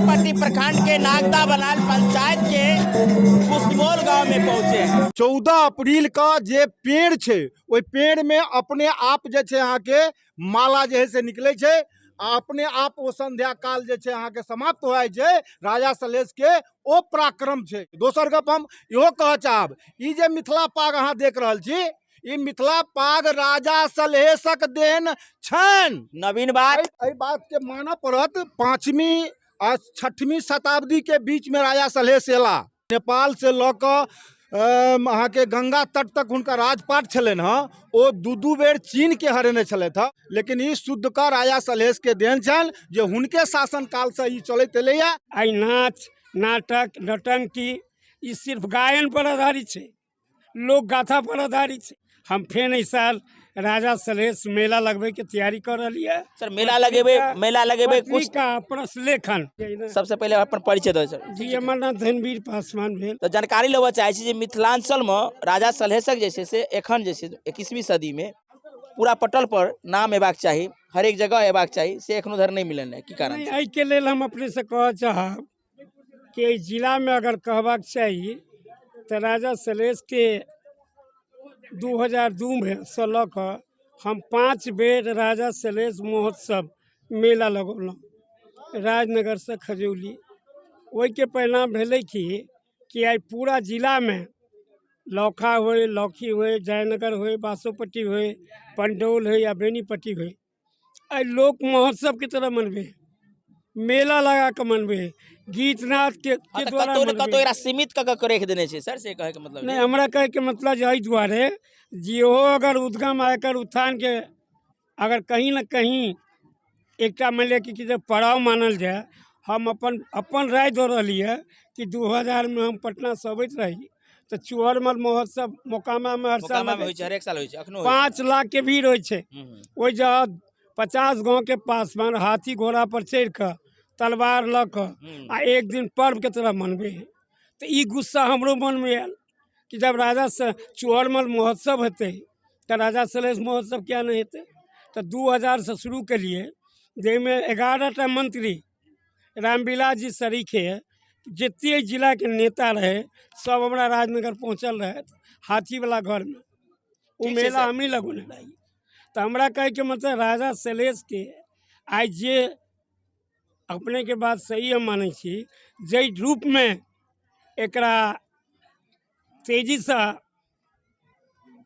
बेनीपट्टी प्रखंड के नागदा बनाल पंचायत के कुशमौल गांव में पहुंचे हैं। 14 अप्रैल का जे पेड़ छै ओहि पेड़ में अपने आप जे छै अहाँके माला जे है से निकलै छै आ अपने आप ओ संध्या काल जे छै अहाँके समाप्त हो जाइ छै। राजा सलहेश के ओ पराक्रम छै। दोसर गप हम इहो कहऽ चाहब, ई जे मिथिला पाग अहाँ देख रहल छी, ई मिथिला पाग राजा सलहेशक देन छनि। नवीन बात एहि बात के मानऽ पड़त, 5वीं आ 6वीं शताब्दी के बीच में राजा सलहेश एला। नेपाल से लऽ कऽ अहाँके गंगा तट तक हुनका राजपाट छलनि हँ। ओ 2-2 बेर चीन के हरेने छलथि हँ, लेकिन ई शुद्ध कऽ राजा सलहेश के देन छनि जे हुनके शासन कालसँ ई चलैत एलैया। आइ नाच नाटक नौटंकी ई सिर्फ गायन पर आधारित छै, लोक गाथा पर आधारित छै। हम फेर एहि साल राजा सलहेश मेला लगबै के तैयारी कर रहली है। सर मेला लगेबे, मेला लगेबे कुछ पत्रिका प्रसलेखन। सबसे पहिले अपन परिचय दो सर। जी, हमर नाम धनवीर पासवान भेल। तऽ जानकारी लेबऽ चाहै छी जे मिथिलांचल में राजा सलहेशक जे छै से एखन जे छै 21वीं सदी में पूरा पटल पर नाम एबाक चाही, हरेक जगह एबाक चाही, से एखनो धरि नहि मिलल है, की कारण? नहि, एहिके लेल हम अपने से कहऽ चाहब कि एहि जिलामे अगर कहबाक चाही तऽ राजा सलहेशके 2002 में से लऽ कऽ हम 5 बेर राजा सलहेश महोत्सव मेला लगौलहुँ राजनगरसँ खजौली। ओहिके परिणाम भेलै कि आइ पूरा जिलामे लौखा होय, लौखी होय, जयनगर होय, बासोपट्टी होय, पंडौल होय या बेनीपट्टी होय, आइ लोक महोत्सव के तरह मनबै है, मेला लगा कऽ मनबै है, गीत नाद के हाँ, के तऽ द्वारा कतौ ने मनबै कतौ है। एकरा सीमित कऽ कऽ राखि देने छै सर, से कहैके मतलब नहि, हमरा कहैके मतलब जे एहि दुआरे जे ओहो अगर उद्गम आ एकर उत्थान के अगर कहीं न कहीं एकटा मानि लिअ कि जे पड़ाव मानल जाय। हम अपन अपन राय दऽ रहली है कि 2000 में हम पटना से अबैत रही तऽ चूहड़मल महोत्सव मोकामामे हर साल मोकामा मे लगै होइ छै, छै। हरेक साल होइ छै, एखनो होइ छै। 5 लाख के भीड़ होइ छै। हम्म। ओहि जगह 50 गाँव के पासवान हाथी घोड़ा पर चढ़ि कऽ तलवार लऽ कऽ हम्म। आ एक दिन पर्व के तरह मनबै है। तऽ ई गुस्सा हमरो मनमे आयल कि जब राजा से चूहड़मल महोत्सव हेतै तऽ राजा सलहेश महोत्सव किया नहि हेतै। तऽ 2000 से शुरू केलियै, जाहिमे 11टा मंत्री रामविलास जी सरीखे जते जिलाके नेता रहै सब हमरा राजनगर पहुँचल रहथि हाथीवला घरमे। ओ ठीक छै मेला सर। हमही लगौने रही। तऽ हमरा कहैके मतलब राजा सलहेशके आइ जे अपनेके बात सही हम मानै छी, जाहि रूपमे एकरा तेजीसँ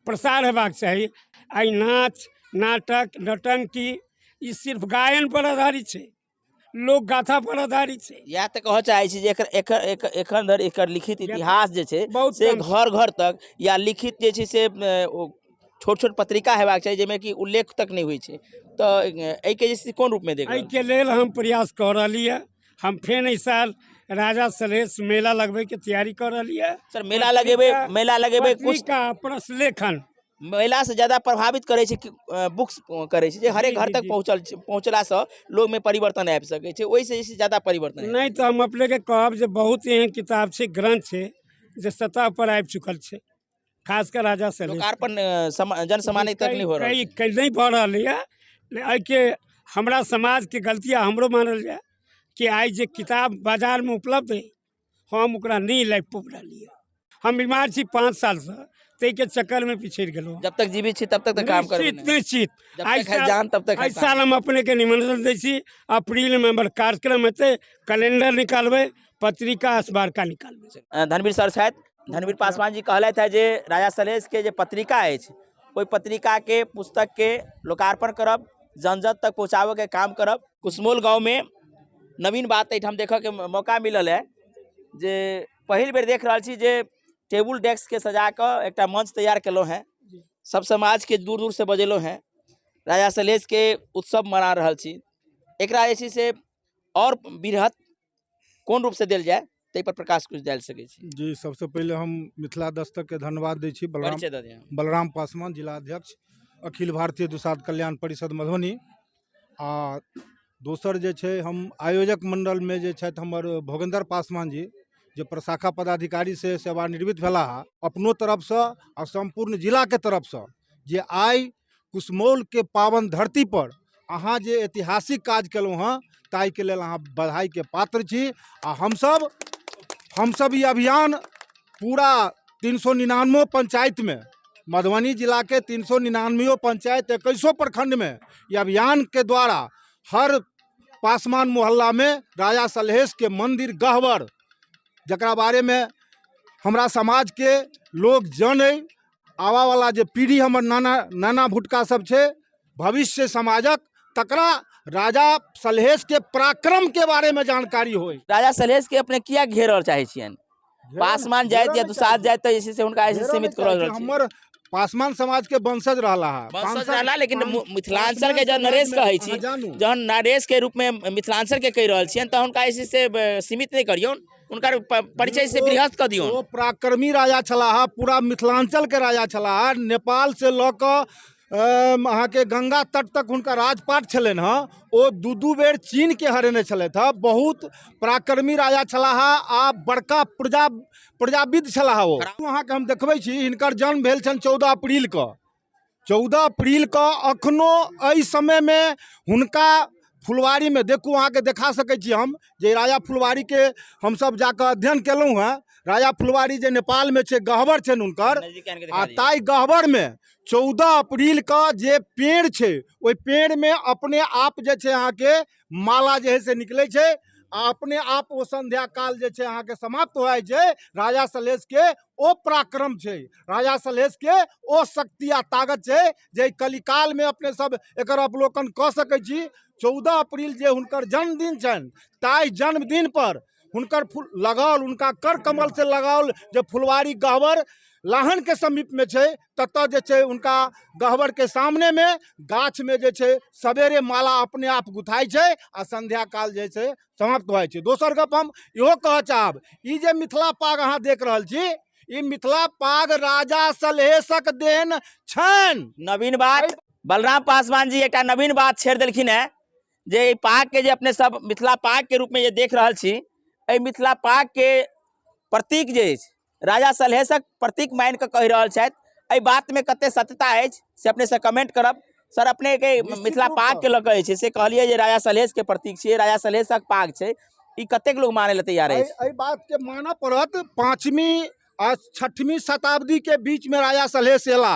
प्रसार हेबाक चाही, आइ नाच नाटक नौटंकी ई सिर्फ गायन पर आधारित छै, लोक गाथा पर आधारित छै। इएह तऽ कहऽ चाहै छी जे एकर एकर एखन धरि एकर लिखित इतिहास जे छै बहुत से कम छै। घर घर तक या लिखित जे छै से ओ छोट छोट पत्रिका हेबाक चाही, जाहिमे कि उल्लेख तक नहि होइ छै। तऽ एहिके जे छै से कोन रूपमे देख रहल एहिके लेल हम प्रयास कऽ रहली है। हम फेर एहि साल राजा सलहेश मेला लगबैके तैयारी कऽ रहली है। सर मेला लगेबै, मेला लगेबै कुछ पत्रिका प्रसलेखन मेला से ज्यादा प्रभावित करै छै कि बुक्स करै छै जे हरेक जी, घर जी, तक जी। पहुँचल छै, पहुँचलासँ लोकमे परिवर्तन आबि सकै छै, ओहिसँ जे छै ज्यादा परिवर्तन हेतै। नहि तऽ हम अपनेके कहब जे बहुत एहन किताब छै, ग्रंथ छै जे सतह पर आबि चुकल छै, खास कऽ राजा सलहेश। लोकार्पण जनसामान्य तक नहि हो रहल कई छै। कई नहि भऽ रहल यऽ। एहिके हमरा समाजके गलती आ हमरो मानल जाय कि आइ जे किताब बाजारमे उपलब्ध अइ हम ओकरा नहि लाबि पाबि रहलियै। हम बीमार छी 5 सालसँ, ताहिके चक्करमे पिछड़ि गेलहुँ। जब तक जीवित छी तब तक तऽ काम करबै निश्चित ने। निश्चित। जब आइ तक है साल जान तब तक है एहि काम। साल हम अपनेके निमंत्रण दै छी, अप्रैलमे हमर कार्यक्रम हेतै, कैलेंडर निकालबै, पत्रिका स्मारका निकालबै। धनवीर सर छथि। धनवीर पासवान जी कहलथि है जे राजा सलहेश के जे पत्रिका अछि ओहि पत्रिका के पुस्तक के लोकार्पण करब, जन जन तक पहुँचाबऽ के काम करब। कुशमौल गाँवमे नवीन बात एहिठाम देखऽके मौका मिलल है जे पहिल बेर देख रहल छी जे टेबुल डेस्क के सजा कऽ एकटा मंच तैयार केलहुँ हेँ, सब समाजके दूर दूर से बजेलहुँ हेँ, राजा सलहेश के उत्सव मना रहल छी। एकरा जे छै से आओर वृहत कोन रूपसँ देल जाय ताहि पर प्रकाश कुछ डालि सकै छी। जी, सबसे पहिले हम मिथिला दस्तक के धन्यवाद दै छी। परिचय दऽ दिअ। बलराम पासवान, जिला अध्यक्ष, अखिल भारतीय दुसाध कल्याण परिषद मधुबनी। आ दोसर जे छै हम आयोजक मंडलमे जे छथि हमर भोगेन्द्र पासवान जी, जे प्रशाखा पदाधिकारी से सेवानिवृत्त भेलाह हँ, अपनो तरफसँ आ सम्पूर्ण जिलाके तरफसँ जे आइ कुशमौलके पावन धरती पर अहाँ जे ऐतिहासिक काज केलहुँ हँ ताहिके लेल अहाँ बधाईके पात्र छी। आ हमसब ई अभियान पूरा 399 पंचायतमे, मधुबनी जिलाके 399 पंचायत 21 प्रखंडमे ई अभियानके द्वारा हर पासवान मोहल्लामे राजा सलहेशके मंदिर गहबर, जकरा बारेमे हमरा समाजके लोक जनै, आबऽवला जे पीढ़ी हमर नाना नाना भुटका सब छै भविष्य समाजक, तकरा राजा सलहेशके पराक्रमके बारेमे जानकारी होय। राजा सलहेश के अपने किया घेरल चाहै छियनि? पासवान जाइत या दुसाध जाइत तऽ जे छै से हुनका जे छै सीमित कऽ रहल छी। हमर पासवान समाज के वंशज रहला है, वंशज रहला, लेकिन मिथिलांचल के जहन नरेश कहै छी, जहन नरेश के रूप में मिथिलांचल के कहि रहल छियनि, तऽ हुनका जे छै से सीमित नहि करियौन, हुनकर परिचय से बृहत कऽ दियौन। ओ पराक्रमी राजा छलाह, पूरा मिथिलांचल के राजा छलाह। नेपाल से लऽ कऽ अहाँके गंगा तट तक हुनका राजपाट छलनि हँ। ओ 2-2 बेर चीन के हरेने छलथि हँ। बहुत पराक्रमी राजा छलाह आ बड़का प्रजाविद छलाह ओ। अहाँके हम देखबै छी, हिनकर जन्म भेल छनि 14 अप्रील के। 14 अप्रील के अखनो एहि समयमे हुनका फुलवारीमे देखू, अहाँके देखा सकै छी हम जे राजा फुलवारीके हमसब जाकऽ अध्ययन केलहुँ हँ। राजा फुलवारी जे नेपालमे छै, गहबर छनि हुनकर, आ ताहि गहबरमे 14 अप्रील के जे पेड़ छै ओहि पेड़मे अपने आप जे छै अहाँके माला जे है से निकलै छै आ अपने आप ओ संध्या काल जे छै अहाँके समाप्त हो जाइ छै। राजा सलहेश के ओ पराक्रम छै, राजा सलहेश के ओ शक्ति आ ताकत छै जे कलिकाल में अपने सब एकर अवलोकन कऽ सकै छी। 14 अप्रील जे हुनकर जन्मदिन छनि, ताहि जन्मदिन पर हुनकर फूल लगाओल, हुनका कर कमल से लगाओल जे फुलवारी गहबर लाहन के समीप में छै, ततऽ जे छै हुनका गहबर के सामने में गाछ में जे छै सवेरे माला अपने आप गुथाइ छै आ संध्या काल जे छै समाप्त भऽ जाइ छै। दोसर गप हम इहो कहऽ चाहब, ई जे मिथिला पाग अहाँ देख रहल छी, ई मिथिला पाग राजा सलहेशक देन छनि। नवीन बात बलराम पासवान जी एकटा नवीन बात छेड़ देलखिन हेँ जे ई पाग के जे अपने सब मिथिला पाग के रूप में जे देख रहल छी, एहि मिथिला पाग के प्रतीक जे अछि राजा सलहेशक प्रतीक मानि कऽ कहि रहल छथि। एहि बात में कते सत्यता अछि से अपने से कमेंट करब। सर, अपने के मिथिला पाग के लऽ कऽ जे छै से कहलियै जे राजा सलहेश के प्रतीक छियै, राजा सलहेशक पाग छै, ई कतेक लोग मानै लए तैयार अछि? एहि बात के मानऽ पड़त। 5वीं आ 6वीं शताब्दी के बीच में राजा सलहेश एला।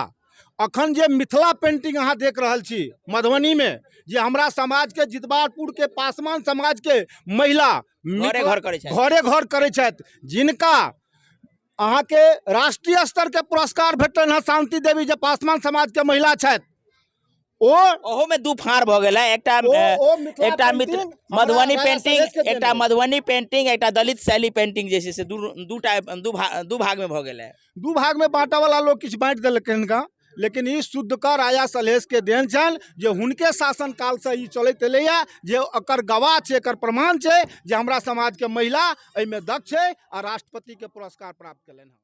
अखन जे मिथिला पेंटिंग अहाँ देख रहल छी मधुबनी में, जे हमरा समाज के जितवारपुर के पासवान समाज के महिला घरे घर करै छथि, घरे घर करै छथि, जिनका अहाँके राष्ट्रीय स्तर के पुरस्कार भेटलनि हँ, शांति देवी जे पासवान समाज के महिला छथि, ओ ओहो में दू फाड़ भऽ गेल है। एकटा ओ मिथिला एकटा पेंटिंग मित्र हमरा मधुबनी राजा पेंटिंग, सलहेश के देन एकटा अछि। मधुबनी पेंटिंग, एकटा दलित शैली पेंटिंग जे छै से दू भाग में भऽ गेल है। दू भाग में बांटऽ वाला लोग किछु बांटि देलकै हिनका, लेकिन ई शुद्ध कऽ राजा सलहेश के देन छनि जे हुनके शासन काल से ई चलैत एलैया, जे एकर गवाह छै, एकर प्रमाण छै जे हमरा समाज के महिला एहिमे दक्ष छै आ राष्ट्रपति के पुरस्कार प्राप्त केलनि हँ।